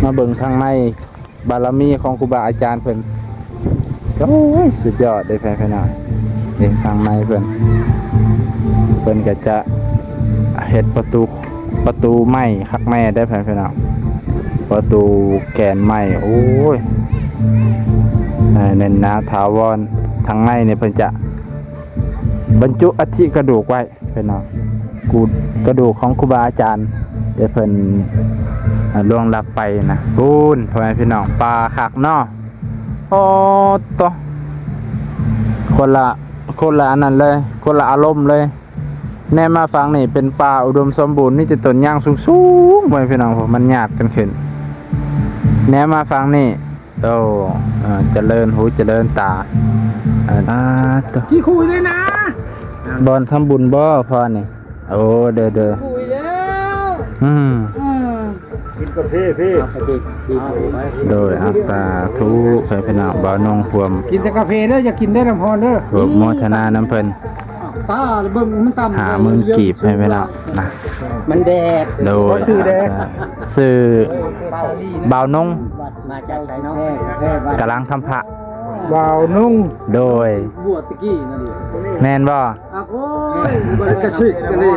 ມາເບິ່ງທາງໃນ ບາລະມີຂອງຄູບາອາຈານເພິ່ນ ໂອ້ຍ ສຸດຍອດເດ້ ແຟນພີ່ນ້ອງ. ນີ້ທາງໃນເພິ່ນ ເພິ່ນກໍຈະເຮັດປະຕູ ປະຕູໄມ້ຄັກແນ່ເດ້ ແຟນພີ່ນ້ອງ. ປະຕູແກນໄມ້ ໂອ້ຍ ເອີ ແໜ້ນໜາຖາວອນ. ທາງໃນນີ້ເພິ່ນຈະບັນຈຸອັດຖິກະດູກໄວ້ ເພິ່ນເນາະ ກູດກະດູກຂອງຄູບາອາຈານ ທີ່ເພິ່ນ ອ່າ ລ່ວງລັບໄປນະ. ພຸ້ນ ພໍ່ແມ່ພີ່ນ້ອງ ປ່າຄັກເນາະ. ໂອ້ໂຕ ຄົນລະ ຄົນລະອັນນັ້ນເລີຍ ຄົນລະອາລົມເລີຍ. ແນມມາຝັ່ງນີ້ເປັນປ່າອຸດົມສົມບູນ ມີແຕ່ຕົ້ນຍາງສູງໆ ພໍ່ແມ່ພີ່ນ້ອງ ມັນຍາດກັນຂຶ້ນ. ແນມມາຝັ່ງນີ້ ໂອ້ ເອີ ຈະເລີນຫູຈະເລີນຕາ. ເອີ ອາ ໂຕ ຂີ້ຄຸຍເລີຍນະ ບ່ອນທຳບຸນບໍ່ພໍ່ນີ້? ໂອ້ ເດີໆ ຄຸຍແລ້ວ ອືມ ເອີ ກິນກາເຟພີ້ ໂດຍ ອາ ສາທຸ ໃຫ້ພີ່ນ້ອງບ່າວນົງຮ່ວມ ກິນແຕ່ກາເຟເດີ ຢ່າກິນໄດ້ນ້ຳຮ້ອນເດີ ຮ່ວມໂມທະນານຳເພິ່ນ ຕາເບິ່ງມັນຕ່ຳ ຫ້າໝື່ນກີບ ໃຫ້ພີ່ນ້ອງນະ ມັນແດດ ໂດຍ ຊື່ແດດ ຊື່ບ່າວນົງ ມາຈາກໃສເນາະ? ກຳລັງທຳພະ ບ່າວນົງ ໂດຍ ບວດຕະກີ້ນັ້ນ ແມ່ນບໍ່? ອ່ະ ໂອ້ຍ ບໍ່ໄດ້ກະຊິກກັນເດ້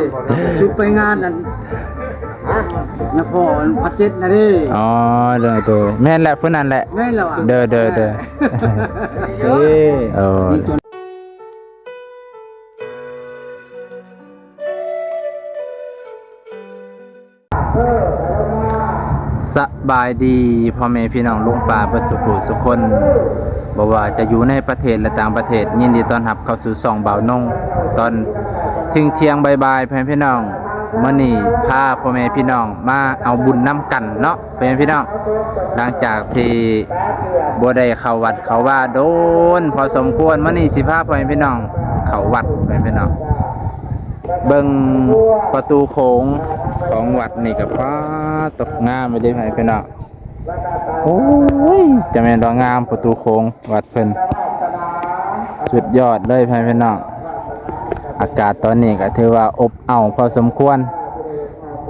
ຊຸດໄປງານນັ້ນ ນະຄອນພາກເຈັດນະເດ້. ອໍ ໂດຍໆ ແມ່ນແຫຼະ ຜູ້ນັ້ນແຫຼະ ແມ່ນແລ້ວ ເດີໆໆ ເອີ ໂອ້ຍ. ສະບາຍດີພໍ່ແມ່ພີ່ນ້ອງລຸງປ້າເບິດສຸຜູ້ສຸຄົນ ບໍ່ວ່າຈະຢູ່ໃນປະເທດ ແລະ ຕ່າງປະເທດ ຍິນດີຕ້ອນຮັບເຂົ້າສູ່ຊ່ອງບ່າວນົງ ຕອນທ່ຽງໆ ບ່າຍໆ ພໍ່ແມ່ພີ່ນ້ອງ. ມື້ນີ້ພາພໍ່ແມ່ພີ່ນ້ອງມາເອົາບຸນນຳກັນເນາະ ພໍ່ແມ່ພີ່ນ້ອງ ຫຼັງຈາກທີ່ບໍ່ໄດ້ເຂົ້າວັດເຂົ້າວາດົນພໍສົມຄວນ ມື້ນີ້ຊິພາພໍ່ແມ່ພີ່ນ້ອງເຂົ້າວັດ ພໍ່ແມ່ພີ່ນ້ອງ. ເບິ່ງປະຕູໂຂງຂອງວັດນີ້ກໍ ປາດ ຕົກງາມອີ່ຫຼີ ໃຫ້ພີ່ນ້ອງ. ໂອ້ຍ ຈະແມ່ນວ່າງາມປະຕູໂຂງວັດເພິ່ນ ສຸດຍອດເລີຍ ໃຫ້ພີ່ນ້ອງ. ອາກາດຕອນນີ້ກໍຖືວ່າອົບເອົາພໍສົມຄວນ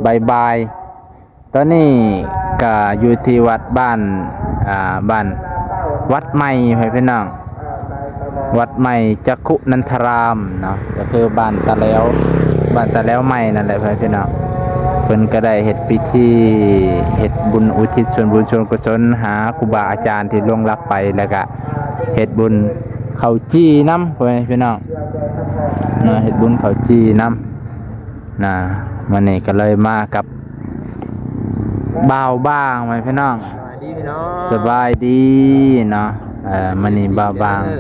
ບ່າຍໆ ຕອນນີ້ກະຢູ່ທີ່ວັດບ້ານ ອ່າ ບ້ານ ວັດໃໝ່ ໃຫ້ພີ່ນ້ອງ ວັດໃໝ່ຈັກຂຸນັນທະລາມເນາະ ກໍຄືບ້ານຕາແຫຼວ ບ້ານຕາແຫຼວໃໝ່ນັ້ນແຫຼະ ໃຫ້ພີ່ນ້ອງ. ເພິ່ນກໍໄດ້ເຮັດພິທີ ເຮັດບຸນອຸທິດສ່ວນບຸນສ່ວນກຸສົນຫາຄູບາອາຈານທີ່ລ່ວງລັບໄປ ແລ້ວກະເຮັດບຸນເຂົ້າຈີ່ນຳ ໃຫ້ພີ່ນ້ອງເນາະ ເຮັດບຸນເຂົ້າຈີ່ນຳ ນະ. ມື້ນີ້ກໍເລີຍມາກັບບ່າວບາງ ໃຫ້ພີ່ນ້ອງ. ສະບາຍດີພີ່ນ້ອງ ສະບາຍດີເນາະ. ເອີ ມື້ນີ້ບ່າວບາງ ເດີ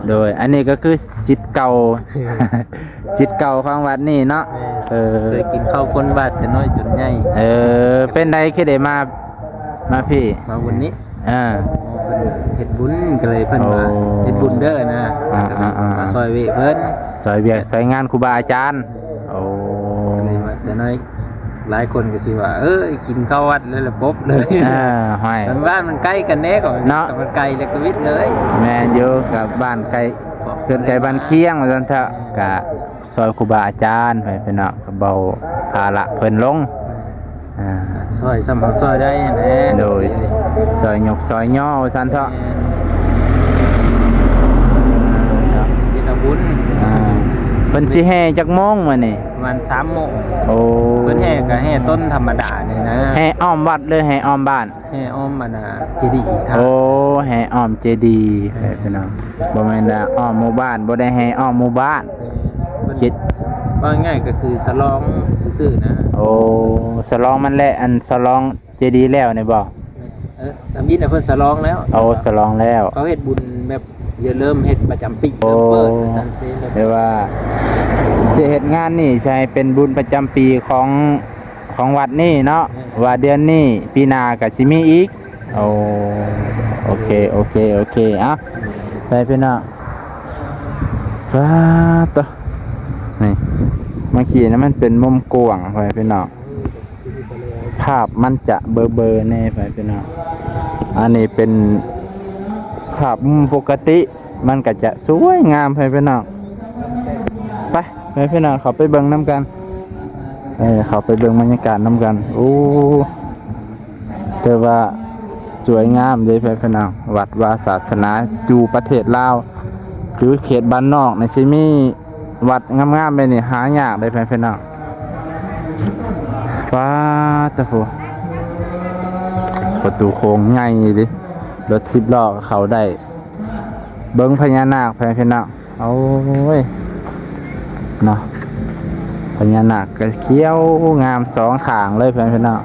ໂດຍ ອັນນີ້ກໍຄືສິດເກົ່າ ສິດເກົ່າຂອງວັດນີ້ເນາະ. ແມ່ນ ເອີ ເຄີຍກິນເຂົ້າກົ້ນບາດແຕ່ນ້ອຍຈົນໃຫຍ່. ເອີ ເປັນໃດຄືໄດ້ມາ ມາພີ້ ມາບຸນນີ້. ເອີ ເພິ່ນເຮັດບຸນກໍເລີຍ ເພິ່ນວ່າ ໂອ້ ເຮັດບຸນເດີນະ ອ່າໆໆ ມາຊ່ອຍວຽກເພິ່ນ ຊ່ອຍວຽກຊ່ອຍງານຄູບາອາຈານ. ໂອ້ ກໍເລີຍວ່າ ແຕ່ນ້ອຍ ຫຼາຍຄົນກໍຊິວ່າ ເອີຍ ກິນເຂົ້າວັດແລ້ວລະປົບເລີຍ. ເອີ ຫ້ອຍ ເພິ່ນວ່າມັນໃກ້ກັນແດ່ກໍເນາະ ມັນໄກແລ້ວກໍວິດເລີຍ. ແມ່ນຢູ່ ກັບບ້ານໃກ້ ເຮືອນໃກ້ບ້ານຄຽງວ່າຊັ້ນເຖາະ ກະ ຊ່ອຍຄູບາອາຈານ ໃຫ້ພີ່ນ້ອງ ກໍເບົາພາລະເພິ່ນລົງ. ອ່າ ຊ່ອຍສ່ຳເຮົາຊ່ອຍໄດ້ຫັ້ນແຫຼະ. ໂດຍ ຊ່ອຍຍົກຊ່ອຍຍໍວ່າຊັ້ນເຖາະ. ເຮັດເອົາບຸນ. ອ່າ ເພິ່ນຊິແຫ່ຈັກໂມງມື້ນີ້? ປະມານສາມໂມງ. ໂອ້ ເພິ່ນແຫ່ກໍແຫ່ຕົ້ນທຳມະດານີ້ນະ. ແຫ່ອ້ອມວັດ ຫຼື ແຫ່ອ້ອມບ້ານ? ແຫ່ອ້ອມອັນນ່າເຈດີທ່ານ. ໂອ້ ແຫ່ອ້ອມເຈດີ ເອີ ພີ່ນ້ອງ ບໍ່ແມ່ນວ່າອ້ອມໝູ່ບ້ານ ບໍ່ໄດ້ແຫ່ອ້ອມໝູ່ບ້ານ. ເອີ ເພິ່ນ ຄິດ ເວົ້າງ່າຍກໍຄືສະຫຼອງຊື່ໆນະ. ໂອ້ ສະຫຼອງມັນແຫຼະ ອັນສະຫຼອງເຈດີແລ້ວນີ້ບໍ່? ເອີ ທຳອິດນະເພິ່ນສະຫຼອງແລ້ວ. ໂອ້ ສະຫຼອງແລ້ວ ເຂົາເຮັດບຸນແບບ ຢ່າເລີ່ມເຮັດປະຈຳປີ ໂອ້ ເລີ່ມເປີດວ່າຊັ້ນເຊ. ແຕ່ວ່າຊິເຮັດງານນີ້ ຊິໃຫ້ເປັນບຸນປະຈຳປີຂອງ ຂອງວັດນີ້ເນາະ. ເອີ ວ່າເດືອນນີ້ ປີໜ້າກໍຊິມີອີກ. ໂອ້ ໂອເຄ ໂອເຄ ໂອເຄ. ເອົ້າ ໄປພີ່ນ້ອງ ປາດໂຕ ນີ້ ເມື່ອກີ້ນະມັນເປັນມຸມກວ້າງ ພໍ່ແມ່ພີ່ນ້ອງ ພາບມັນຈະເບີໆແດ່ ພໍ່ແມ່ພີ່ນ້ອງ. ອັນນີ້ເປັນພາບມຸມປົກກະຕິ ມັນກໍຈະສວຍງາມ ພໍ່ແມ່ພີ່ນ້ອງ. ໄປ ພໍ່ແມ່ພີ່ນ້ອງ ເຂົ້າໄປເບິ່ງນຳກັນ. ເອີ ເຂົ້າໄປເບິ່ງບັນຍາກາດນຳກັນ. ໂອ້ ຖືວ່າສວຍງາມເດ້ ເພື່ອນພີ່ນ້ອງ. ວັດວາສາສະໜາຢູ່ປະເທດລາວ ຢູ່ເຂດບ້ານນອກນີ້ ຊິມີວັດງາມໆແບບນີ້ຫາຍາກເດ້ ເພື່ອນພີ່ນ້ອງ. ປາດຕະໂທ ປະຕູໂຂງໃຫຍ່ເດ້ ລົດສິບລໍ້ກໍເຂົ້າໄດ້. ເບິ່ງພະຍານາກ ເພື່ອນພີ່ນ້ອງ. ໂອ້ຍ ເນາະ ພະຍານາກກໍຂຽວງາມສອງຂ້າງເລີຍ ເພື່ອນພີ່ນ້ອງ.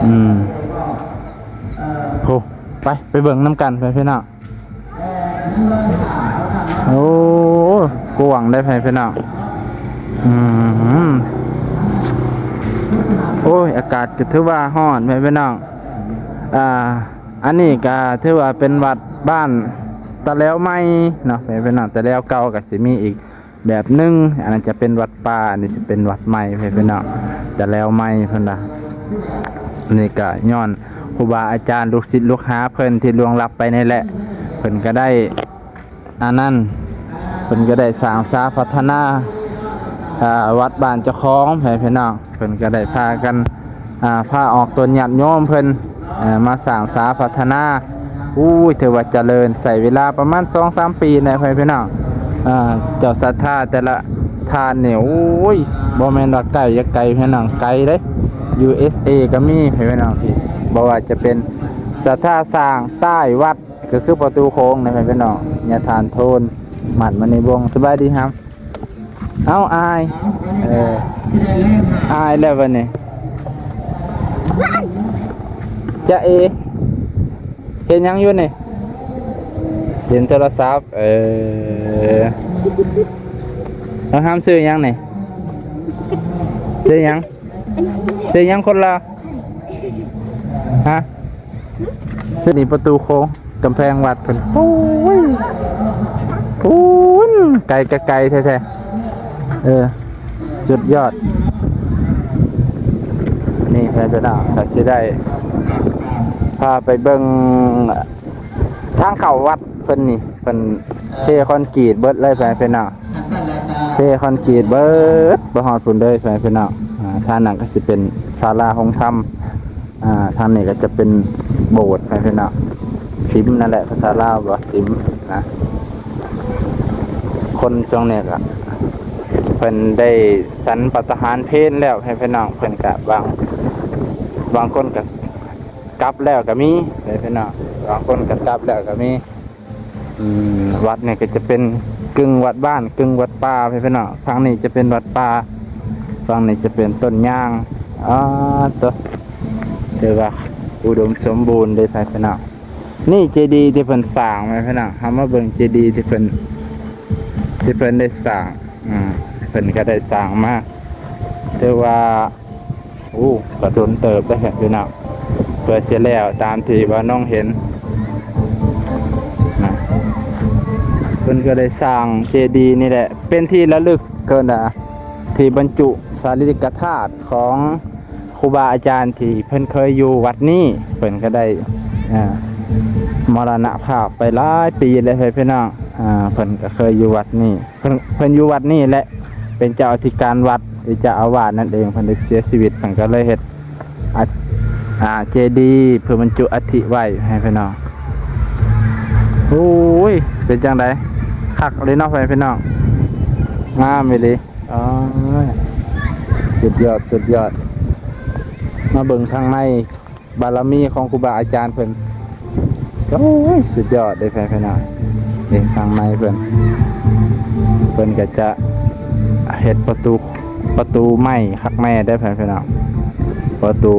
ອືມ ໂຫ ໄປ ໄປເບິ່ງນຳກັນ ເພື່ອນພີ່ນ້ອງ. ໂອ້ ກວ້າງເດ້ ເພື່ອນພີ່ນ້ອງ. ອືມ ໂອ້ຍ ອາກາດກໍຖືວ່າຮ້ອນ ເພື່ອນພີ່ນ້ອງ. ອ່າ ອັນນີ້ກໍຖືວ່າເປັນວັດບ້ານຕະແລວໃໝ່ເນາະ ເພື່ອນພີ່ນ້ອງ. ຕະແລວເກົ່າກໍຊິມີອີກແບບໜຶ່ງ ອັນນັ້ນຈະເປັນວັດປ່າ ອັນນີ້ຊິເປັນວັດໃໝ່ ເພື່ອນພີ່ນ້ອງ. ຕະແລວໃໝ່ເພິ່ນວ່າ ນີ້ກໍຍ້ອນຄູບາອາຈານ ລູກສິດລູກຫາເພິ່ນທີ່ລ່ວງລັບໄປນີ້ແຫຼະ ເພິ່ນກໍໄດ້ ອັນນັ້ນ ເພິ່ນກໍໄດ້ສ້າງສາພັດທະນາ ອ່າ ວັດບ້ານເຈົ້າຂອງ ເພື່ອນພີ່ນ້ອງ. ເພິ່ນກໍໄດ້ພາກັນ ອ່າ ພາອອກຕົນຍາດໂຍມເພິ່ນ ເອີ ມາສ້າງສາພັດທະນາ. ໂອ້ຍ ຖືວ່າຈະເລີນ ໃຊ້ເວລາປະມານສອງສາມປີແຫຼະ ເພື່ອນພີ່ນ້ອງ. ເຈົ້າສັດທາແຕ່ລະທ່ານນີ້ ໂອ້ຍ ບໍ່ແມ່ນວ່າໃກ້ຢາກໄກ ເພື່ອນພີ່ນ້ອງ ໄກເດ້. ຢູເອສເອກໍມີ ເພື່ອນພີ່ນ້ອງ ທີ່ບໍ່ວ່າຈະເປັນສັດທາສ້າງໃຕ້ວັດ ກໍຄືປະຕູໂຂງນີ້ ເພື່ອນພີ່ນ້ອງ. ຍາທ່ານໂທນ ໝັ້ນມະນີວົງ ສະບາຍດີຮະ. ເອົ້າ ອາຍ ເອີ ອາຍແລ້ວບັດນີ້. ຈະເອ ເຮັດຫຍັງຢູ່ນີ້? ຫຼິ້ນໂທລະສັບ. ເອີ ນ້ອງຮາມ ຊື່ຫຍັງນີ້? ຊື່ຫຍັງ? ຊື່ຫຍັງຄົນລາວ? ຮະ? ນີ້ປະຕູໂຂງ ກຳແພງວັດເພິ່ນ ໂອ້ຍ ພຸ້ນ ໄກກະໄກແທ້ໆ. ເອີ ສຸດຍອດ. ນີ້ ເພື່ອນພີ່ນ້ອງ ກໍຊິໄດ້ພາໄປເບິ່ງທາງເຂົ້າວັດເພິ່ນນີ້ ເພິ່ນເທຄອນກຣີດເບິດເລີຍ ເພື່ອນພີ່ນ້ອງ. ເທຄອນກຣີດເບິດ ໄປຮອດພຸ້ນເລີຍ ເພື່ອນພີ່ນ້ອງ. ອ່າ ທາງນັ້ນກໍຊິເປັນສາລາໂຮງທຳ. ອ່າ ທາງນີ້ກໍຈະເປັນໂບດ ເພື່ອນພີ່ນ້ອງ. ສິມນັ້ນແຫຼະ ພາສາລາວວ່າສິມນະ. ຄົນຊ່ວງນີ້ກໍເພິ່ນໄດ້ສັນພັດຕາຫານເພນແລ້ວ ເພື່ອນພີ່ນ້ອງ. ເພິ່ນກໍບາງ ບາງຄົນກໍກັບແລ້ວກໍມີ ເພື່ອນພີ່ນ້ອງ. ບາງຄົນກໍກັບແລ້ວກໍມີ. ອືມ ວັດນີ້ກໍຈະເປັນກຶ່ງວັດບ້ານ ກຶ່ງວັດປ່າ ເພື່ອນພີ່ນ້ອງ. ຝັ່ງນີ້ຈະເປັນວັດປ່າ ຝັ່ງນີ້ຈະເປັນຕົ້ນຍາງ. ອາ ໂຕ ຖືວ່າອຸດົມສົມບູນເດ້ ເພື່ອນພີ່ນ້ອງ. ນີ້ເຈດີທີ່ເພິ່ນສ້າງ ເພື່ອນພີ່ນ້ອງ. ເຮົາມາເບິ່ງເຈດີທີ່ເພິ່ນ ທີ່ເພິ່ນໄດ້ສ້າງ. ອືມ ເພິ່ນກໍໄດ້ສ້າງມາ ຖືວ່າ ໂອ້ ກະດົນເຕີບເດ້ພີ່ນ້ອງ ເພື່ອຊິແລ້ວຕາມທີ່ບ່າວນ້ອງເຫັນນະ. ເພິ່ນກໍໄດ້ສ້າງເຈດີນີ້ແຫຼະ ເປັນທີ່ລະລຶກ ເອີ້ນວ່າທີ່ບັນຈຸສາລີລິກະທາດຂອງຄູບາອາຈານທີ່ເພິ່ນເຄີຍຢູ່ວັດນີ້. ເພິ່ນກໍໄດ້ ອ່າ ມໍລະນະພາບໄປຫຼາຍປີແລ້ວ ເພື່ອນພີ່ນ້ອງ. ອ່າ ເພິ່ນກໍເຄີຍຢູ່ວັດນີ້ ເພິ່ນ ເພິ່ນຢູ່ວັດນີ້ແຫຼະ ເປັນເຈົ້າອະທິການວັດ ຫຼືເຈົ້າອາວາດນັ້ນເອງ. ເພິ່ນໄດ້ເສຍຊີວິດ ເພິ່ນກໍເລີຍເຮັດ ອາ ອາ ເຈດີ ເພື່ອບັນຈຸອັດຖິໄວ້ໃຫ້ພີ່ນ້ອງ. ໂອ້ຍ ເປັນຈັ່ງໃດ? ຄັກເລີຍເນາະ ພໍ່ແມ່ພີ່ນ້ອງ ງາມອີ່ຫຼີ. ອໍ ສຸດຍອດ ສຸດຍອດ. ມາເບິ່ງທາງໃນ ບາລະມີຂອງຄູບາອາຈານເພິ່ນ ໂອ້ຍ ສຸດຍອດເດ້ ພໍ່ແມ່ພີ່ນ້ອງ. ນີ້ທາງໃນເພິ່ນ ເພິ່ນກໍຈະເຮັດປະຕູ ປະຕູໄມ້ຄັກແນ່ເດ້ ພໍ່ແມ່ພີ່ນ້ອງ ປະຕູ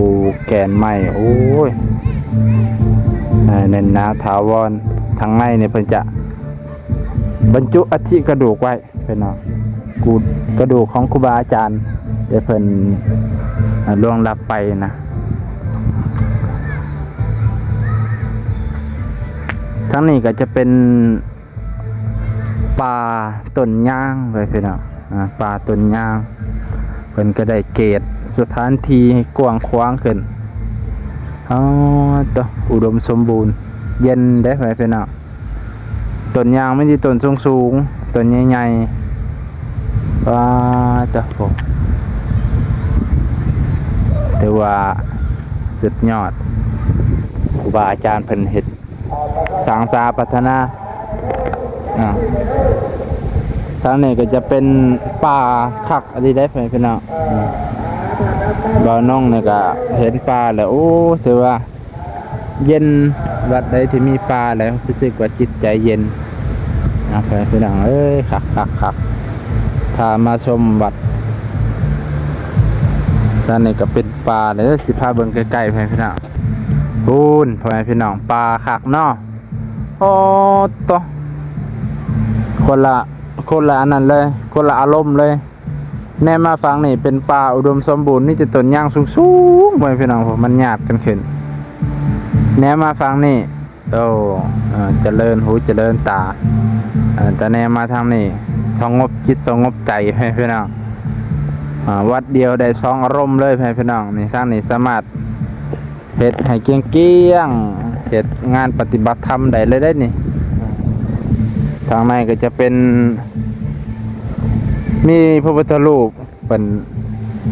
ແກນໄມ້. ໂອ້ຍ ແໜ້ນໜາຖາວອນ. ທາງໃນນີ້ເພິ່ນຈະບັນຈຸອັດຖິກະດູກໄວ້ ພີ່ນ້ອງ ກູດ ກະດູກຂອງຄູບາອາຈານທີ່ເພິ່ນ ອ່າ ລ່ວງລັບໄປນະ. ທາງນີ້ກໍຈະເປັນປ່າຕົ້ນຍາງເລີຍ ພີ່ນ້ອງ ອ່າ ປ່າຕົ້ນຍາງ. ເພິ່ນກໍໄດ້ເກດສະຖານທີ່ໃຫ້ກວ້າງຂວາງຂຶ້ນ. ອໍ ໂຕ ອຸດົມສົມບູນ ເຢັນເດ້ ພໍ່ແມ່ພີ່ນ້ອງ. ຕົ້ນຍາງມີແຕ່ຕົ້ນສູງໆ ຕົ້ນໃຫຍ່ໆ. ປາດໂທ ຖືວ່າ ສຸດຍອດ ຄູບາອາຈານເພິ່ນເຮັດສ້າງສາພັດທະນາ. ອ່າ ທາງນີ້ກໍຈະເປັນປ່າຄັກອີ່ຫຼີເດ້ ພີ່ນ້ອງ. ບ່າວນົງນີ້ກໍເຫັນປ່າແລ້ວ ໂອ້ ຖືວ່າເຢັນ. ວັດໃດທີ່ມີປ່າແລ້ວ ຮູ້ສຶກວ່າຈິດໃຈເຢັນ. ອ່າ ພີ່ນ້ອງເອີຍ ຄັກໆໆ ພາມາຊົມວັດ. ທາງນີ້ກໍເປັນປ່າເດີ ຊິພາເບິ່ງໃກ້ໆ ພີ່ນ້ອງ. ພຸ້ນ ພໍ່ແມ່ພີ່ນ້ອງ ປ່າຄັກເນາະ. ໂອ້ໂຕ ຄົນລະ ຄົນລະອັນນັ້ນເລີຍ ຄົນລະອາລົມເລີຍ. ແນມມາຝັ່ງນີ້ເປັນປ່າອຸດົມສົມບູນ ມີແຕ່ຕົ້ນຍາງສູງໆ ພໍ່ແມ່ພີ່ນ້ອງ ມັນຍາດກັນຂຶ້ນ. ແນມມາຝັ່ງນີ້ ໂອ້ ເອີ ຈະເລີນຫູຈະເລີນຕາ. ເອີ ແຕ່ແນມມາທາງນີ້ ສະຫງົບຈິດສະຫງົບໃຈ ພໍ່ແມ່ພີ່ນ້ອງ. ອ່າ ວັດດຽວໄດ້ສອງອາລົມເລີຍ ພໍ່ແມ່ພີ່ນ້ອງ. ນີ້ ທາງນີ້ສາມາດ ເຮັດໃຫ້ກ້ຽງໆ ເຮັດງານປະຕິບັດທຳໄດ້ເລີຍເດ້ນີ້. ທາງໃນກໍຈະເປັນ ມີພະພຸດທະຮູບເພິ່ນ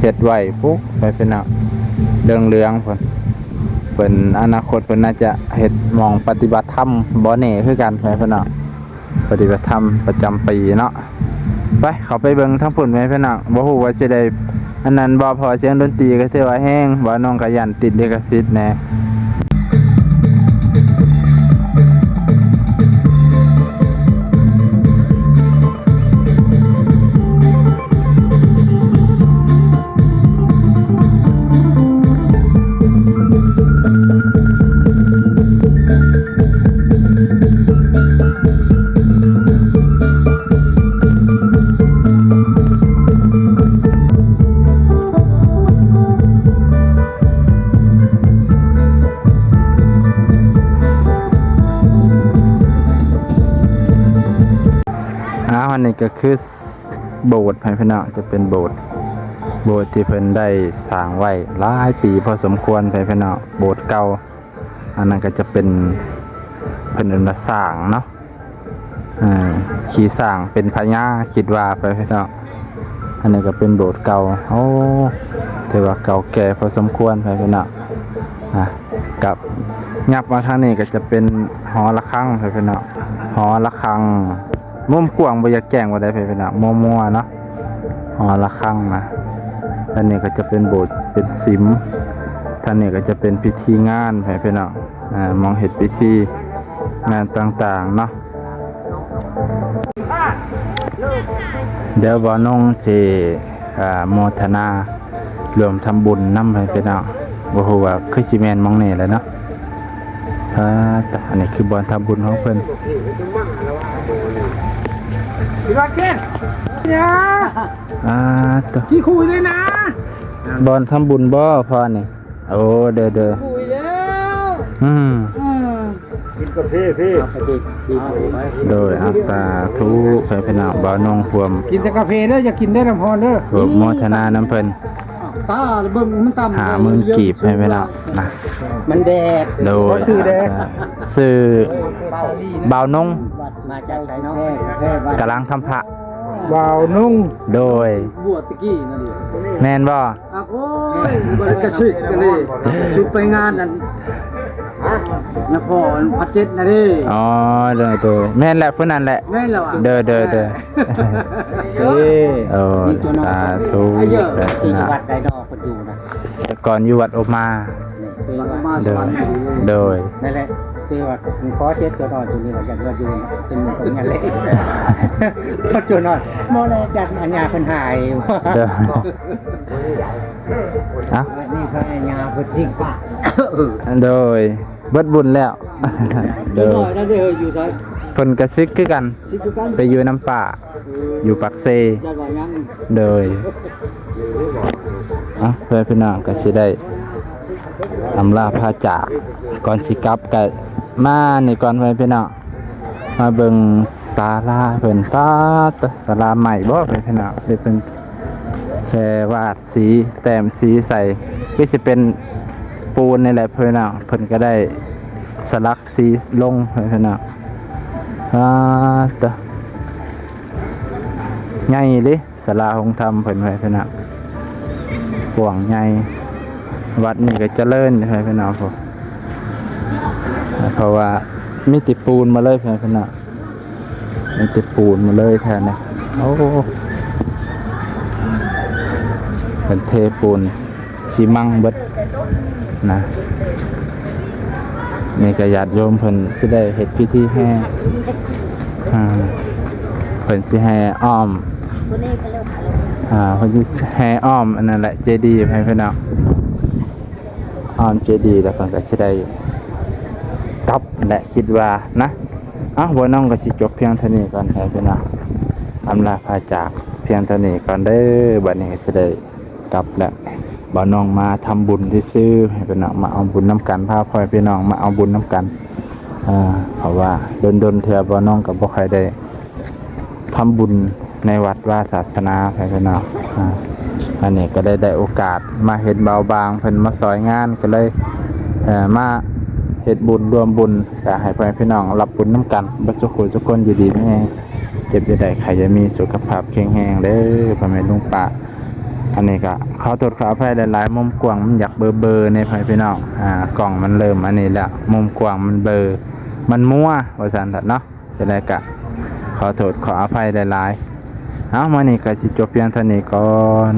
ເຮັດໄວ້ພຸ້ນ ໄປເປັນເຫຼືອງໆ ພຸ້ນ. ເພິ່ນ ອະນາຄົດເພິ່ນໜ້າຈະເຮັດໝ່ອງປະຕິບັດທຳບໍ່ແນ່ຄືກັນ ໄປເນາະ. ປະຕິບັດທຳປະຈຳປີເນາະ. ໄປ ເຂົ້າໄປເບິ່ງທາງພຸ້ນແມ່ນພີ່ນ້ອງ. ບໍ່ຮູ້ວ່າຊິໄດ້ອັນນັ້ນບໍ່ ເພາະວ່າສຽງດົນຕີກໍຖືວ່າແຮງ. ບ່າວນົງກໍຢ້ານຕິດລິຂະສິດແດ່. ອ້າວ ອັນນີ້ກໍຄື ໂບດ ໃຫ້ພີ່ນ້ອງ ຈະເປັນໂບດ ໂບດທີ່ເພິ່ນໄດ້ສ້າງໄວ້ຫຼາຍປີພໍສົມຄວນ ໃຫ້ພີ່ນ້ອງ ໂບດເກົ່າ. ອັນນັ້ນກໍຈະເປັນ ເພິ່ນເອີ້ນວ່າຊ້າງເນາະ ເອີ ຂີ່ຊ້າງເປັນພະຍາ ຄິດວ່າໄປພີ່ນ້ອງ. ອັນນີ້ກໍເປັນໂບດເກົ່າ ໂອ້ ຖືວ່າເກົ່າແກ່ພໍສົມຄວນ ໃຫ້ພີ່ນ້ອງ. ອ່າ ກັບຍັບມາທາງນີ້ກໍຈະເປັນຫໍລະຄັງ ໃຫ້ພີ່ນ້ອງ ຫໍລະຄັງ. ມຸມກວ້າງບໍ່ຢາກແຈ້ງປານໃດ ພີ່ນ້ອງ ມົວໆ ເນາະ ຫໍລະຄັງນະ. ທາງນີ້ກໍຈະເປັນໂບດເປັນສິມ ທາງນີ້ກໍຈະເປັນພິທີງານ ໃຫ້ພີ່ນ້ອງ ອ່າ ໝ່ອງເຮັດພິທີງານຕ່າງໆ ເນາະ. ດຽວບ່າວນົງຊິ ອ່າ ໂມທະນາ ຮ່ວມທຳບຸນນຳ ໃຫ້ພີ່ນ້ອງ. ບໍ່ຮູ້ວ່າຄືຊິແມ່ນໝ່ອງນີ້ແຫຼະເນາະ. ອ່າ ອັນນີ້ຄືບ່ອນທຳບຸນຂອງເພິ່ນ. ອ່າ ໂຕ ຂີ້ຄຸຍເລີຍນະ ບ່ອນທຳບຸນບໍ່ພໍ່ນີ້? ໂອ້ ເດີໆ ຄຸຍແລ້ວ ອືມ ເອີ ກິນກາເຟພີ້ ໂດຍ ອາ ສາທຸ ໃຫ້ພີ່ນ້ອງ ບ່າວນົງຮ່ວມ ກິນແຕ່ກາເຟເດີ ຢ່າກິນໄດ້ນ້ຳຮ້ອນເດີ ຮ່ວມໂມທະນານຳເພິ່ນ ຕາເບິ່ງມັນຕຳ ຫ້າໝື່ນກີບ ໃຫ້ພີ່ນ້ອງນະ ມັນແດດ ໂດຍ ຊື່ແດດ ຊື່ບ່າວນົງ ມາຈາກໃສເນາະ ກຳລັງທຳພະ ບ່າວນົງ ໂດຍ ບວດຕະກີ້ນັ້ນ ແມ່ນບໍ່? ອ່ະ ໂອ້ຍ ບໍ່ໄດ້ກະຊິກກັນເດ້ ຊຸດໄປງານນັ້ນ ນະຄອນພາກເຈັດນະເດ້ ອໍ ໂດຍໆ ແມ່ນແຫຼະ ຜູ້ນັ້ນແຫຼະ ແມ່ນແລ້ວ ເດີໆໆ ເອີ ສາທຸ ໄອ້ເຢີ ທີ່ວັດໃດເນາະ ເພິ່ນຢູ່ນະ ແຕ່ກ່ອນຢູ່ວັດອົບມາ ໂດຍ ໂດຍ ນັ້ນແຫຼະ ທີ່ວ່າຂໍເຊັດຕົວນອນຢູ່ນີ້ວ່າຢາກມາຢູ່ເປັນຄົນງານເລັກ ຕົວນອນບໍ່ແລ ຈັດອັນຍາເພິ່ນຫາຍ ໂດຍ ເອົ້າ ອັນນີ້ເພິ່ນອັນຍາເພິ່ນຖິ້ມປະ ໂດຍ ເບິດບຸນແລ້ວ ໂດຍ ຢູ່ໃສ ເພິ່ນກະສິກຄືກັນ ສິກຄືກັນ ໄປຢູ່ນຳປ້າ ຢູ່ປາກເຊ ໂດຍ ເອົ້າ ເພື່ອພີ່ນ້ອງກໍຊິໄດ້ອຳລາພາຈາກ ກ່ອນຊິກັບກໍມານີ້ກ່ອນ ເພື່ອພີ່ນ້ອງ ມາເບິ່ງສາລາເພິ່ນ ປາດ ສາລາໃໝ່ບໍ່ ເພື່ອພີ່ນ້ອງ ທີ່ເພິ່ນແຄ່ວາດສີ ແຕ້ມສີໃສ່ ຄືຊິເປັນປູນນີ້ແຫຼະ ເພື່ອພີ່ນ້ອງ ເພິ່ນກໍໄດ້ສະຫຼັກສີລົງ ເພື່ອພີ່ນ້ອງ ປາດ ໃຫຍ່ເດ້ ສາລາໂຮງທຳເພິ່ນໄວ້ເພິ່ນນະ ກວ້າງໃຫຍ່ ວັດນີ້ກໍຈະເລີນເດ້ ພີ່ນ້ອງ ເພາະວ່າມີແຕ່ປູນໝົດເລີຍ ພີ່ນ້ອງ ມີແຕ່ປູນໝົດເລີຍແຖວນີ້. ໂອ້ ເພິ່ນເທປູນຊີມັງເບິດນະ. ນີ້ກໍຍາດໂຍມເພິ່ນຊິໄດ້ເຮັດພິທີແຫ່ ອ່າ ເພິ່ນຊິແຫ່ອ້ອມ ອ່າ ເພິ່ນຊິແຫ່ອ້ອມອັນນັ້ນແຫຼະ ເຈດີ ໃຫ້ພີ່ນ້ອງ ອ້ອມເຈດີ ແລ້ວເພິ່ນກໍຊິໄດ້ກັບແຫຼະ ຄິດວ່ານະ. ເອົ້າ ບ່າວນ້ອງກໍຊິຈົບພຽງເທົ່ານີ້ກ່ອນ ໃຫ້ພີ່ນ້ອງອຳລາພາຈາກພຽງເທົ່ານີ້ກ່ອນເດີ. ບັດນີ້ກໍຊິໄດ້ກັບແລ້ວ ບ່າວນ້ອງມາທຳບຸນຊື່ໆ ໃຫ້ພີ່ນ້ອງມາເອົາບຸນນຳກັນ ພາພໍ່ແມ່ພີ່ນ້ອງມາເອົາບຸນນຳກັນ ເອີ ເພາະວ່າດົນໆເທື່ອບ່າວນ້ອງກໍບໍ່ຄ່ອຍໄດ້ ທຳບຸນໃນວັດວາສາສະໜາ ໃຫ້ພີ່ນ້ອງ ອ່າ ອັນນີ້ກໍໄດ້ ໄດ້ໂອກາດມາເຫັນບ່າວບາງເພິ່ນມາຊ່ອຍງານ ກໍເລີຍ ເອີ ມາເຮັດບຸນຮ່ວມບຸນ ກໍໃຫ້ພໍ່ແມ່ພີ່ນ້ອງຮັບບຸນນຳກັນເບິດສູ່ຜູ້ສູ່ຄົນ ຢູ່ດີມີແຮງ ເຈັບຢ່າໄດ້ ໄຂ້ຢ່າມີ ສຸຂະພາບແຂງແຮງເດີ ພໍ່ແມ່ລຸງປ້າ. ອັນນີ້ກໍຂໍໂທດຂໍອະໄພຫຼາຍໆ ມຸມກວ້າງມັນຢາກເບີໆ ໃນພໍ່ແມ່ພີ່ນ້ອງ ອ່າ ກ້ອງມັນເລີ່ມອັນນີ້ແລ້ວ ມຸມກວ້າງມັນເບີ ມັນມົວ ວ່າຊັ້ນເນາະ. ຈັ່ງໃດກະຂໍໂທດຂໍອະໄພຫຼາຍໆ. ເອົາ ມື້ນີ້ກະຊິຈົບພຽງເທົ່ານີ້ກ່ອນ.